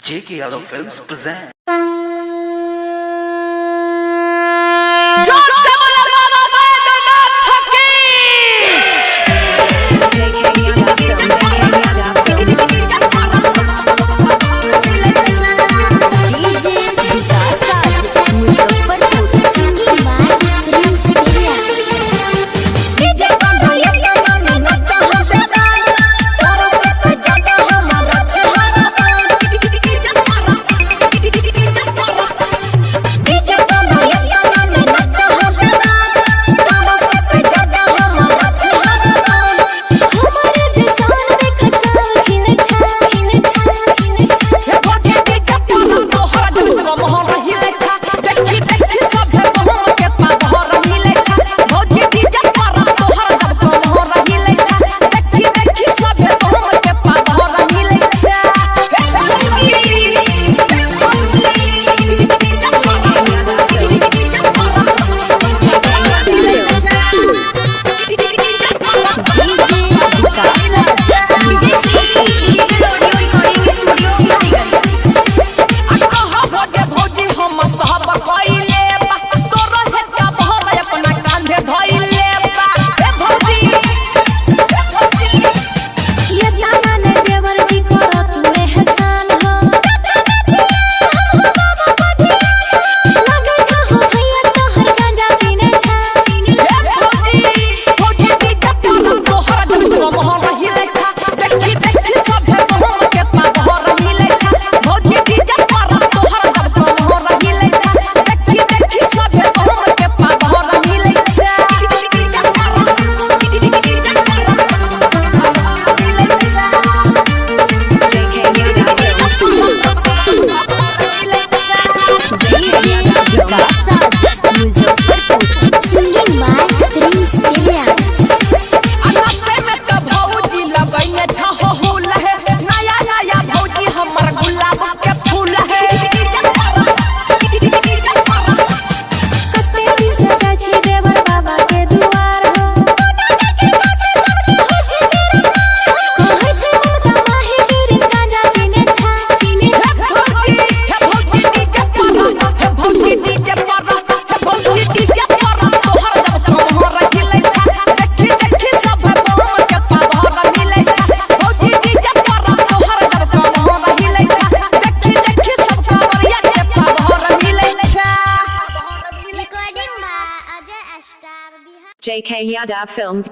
J.K. Yadav Films present. जोर से बोलो बाबा बैद्यनाथ की। JK Yadav Films, JK Yadav Films. DJ Vikas Raj Muzaffarpur. Singing by Prince Piriya. DJ बाबा ये नाना नचा हम दान तोरो से सजादा हमारा चेहरा बान। डीजे बाबा ये नाना नचा हम दान तोरो से सजादा हमारा चेहरा बान। हमारे जसान में खसाव खिल छा खिल छा खिल छा। हे भोजे डीजे पारा तोहरा जब कमहर हिले छा, देखी देखी सभे बहम के पाहर मिले छा। भोजे डीजे पारा तोहरा जब कमहर हिले छा, देखी देखी सभे बहम के पाहर मिले छा। हे भोजी, हे भोजी, डीजे पारा, डीजे पारा, DJ Vikas Raj Muzaffarpur. Audio Recording Studio, Maliganj. कहा भोजे भौजी हम सब कइले बा, तोरो हेता भर अपना कांधे धइले बा। हे भौजी, हे भौजी, ये ताना ने देवर जी करो तू एहसान हो। लगे छा हो भैया तोहर गांजा पीने छा पीने हे छा। भौजी, भौजी डीजे पारा तोहरा जब कमहर हिले छा, देखी देखी सभे बहम के पाहर मिले छा। भौजी डीजे पारा तोहरा जब कमहर हिले छा, देखी देखी सभे बहम के पाहर मिले छा। डीजे पारा, डीजे पारा, मिले छा। JK Yadav Films. DJ Vikas Raj Muzaffarpur. Singing by Prince Piriya. नाचे में तो भौजी लगैने छहुल है, नया नया भौजी हमर गुलाब के फूल है। कते दिन से जाइ छी देवर बाबा के दुआर हो। कहै छै ममता माही गिरिश गांजा पीने छा पीने हे छा। भौजी, हे भौजी डीजे पारा, हे भौजी डीजे पारा, हे भौजी डीजे पारा, तोहर जब कमहर हिले छा, देखी देखी सब बम के पावर मिले छा। भौजी डीजे पारा, तोहर जब कमहर हिले छा, देखी देखी सब कांवरिया के पावर मिले छा। Recording by Ajay Star Bihar. JK Yadav Films.